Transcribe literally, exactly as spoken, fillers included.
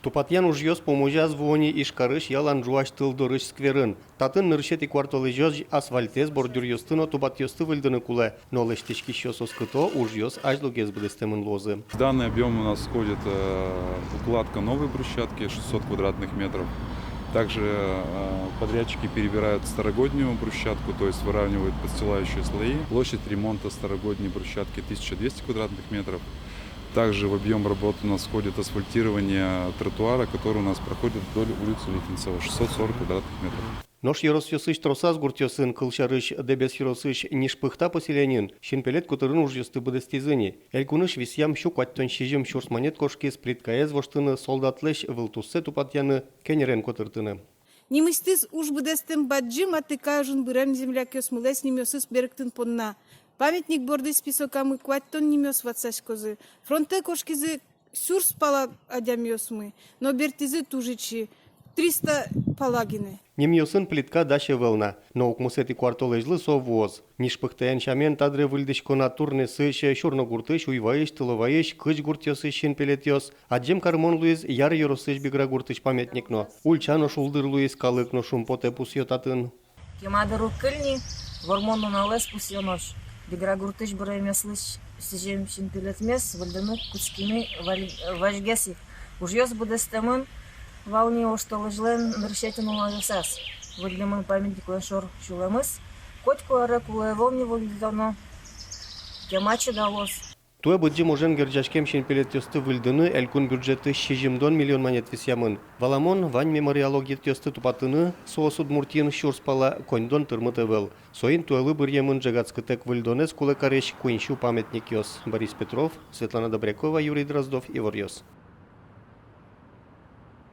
Тупатъян ужъёс пумозяз вуо ни Ижкарысь ялан ӝуась тыл дорысь скверын. Татын нырысетӥ куартолэзёзь асфальтэз, бордюръёсты но тупатъёсты выльдыны кулэ. Но лэсьтӥськисьёс оскыто, ужъёс азьлогес быдэстэмын луозы. В данный объём у нас входит, э, укладка новой брусчатки, шестьсот квадратных метров. Также, э, подрядчики перебирают старогоднюю брусчатку, то есть выравнивают подстилающие слои. Площадь ремонта старогодней брусчатки тысяча двести квадратных метров. Также в объём работ у нас входит асфальтирование тротуара, который у нас проходит вдоль улицы Лихвинцева, шестьсот сорок квадратных метров. Нош ёросъёсысь тросаз гуртъёсын, кылсярысь, Дэбес ёросысь Нижпыхта поселениын, синпелет котырын ужъёсты быдэстӥзы ни. Элькунысь висъям сю куатьтон сизьым сюрс манет кошкиз плиткаез воштыны, солдатлэсь вылтуссэ тупатъяны, кенерен котыртыны. Нимысьтыз уж быдэстэм бадӟым Атыкай ожын бырем землякъёсмылэсь нимъёсыз берыктон понна. Памятник бордысь списокамы куатьтон нимъёс ватсаськозы. Фронтэ кошкизы сюрс пала адямиосмы, но бертӥзы туж ичи, триста пала гинэ. Нимъёсын плитка дась ӧвӧл на, но укмысэтӥ куартолэзьлы со вуоз. Нижпыхтаен сямен, та дыре выльдӥсько на Турнесысь, Сюрногуртысь, Уйвайысь, Тыловайысь, Кызь гуртъёсысь синпелетъёс. Адӟем карымон луиз Яр ёросысь Бигра гуртысь памятник но. Ульча но шулдыр луиз, калык но шумпотэ, пусъё татын. Кема дыр уг кыль ни, вормон нуналэз пусъё нош. Бигра гуртысь быремъёслэсь сӥзем синпелетмес выльдыны кутскимы валь-, вазьгес ик. Ужъёс быдэстэмын вал ни оштолэзьлэн нырысетӥ нуналъёсаз. Выльдэмын памятниклэн шор сюлэмыз. Котьку аре кулэ ӧвӧл ни выльдытоно. Кема чидалоз. Туэ быдӟым ожен герӟаськем синпелетъёсты выльдыны элькун бюджетысь сизьымдон миллион манет висъямын. Валамон, вань мемориал огъетъёсты тупатыны, соос Удмуртиын сюрс пала, коньдон тырмыт ӧвӧл. Соин туэлы быръемын ӝегатскытэк выльдонэз кулэ карись куинь сю памятникъёс. Борис Петров, Светлана Добрякова, Юрий Дроздов, «Иворъёс».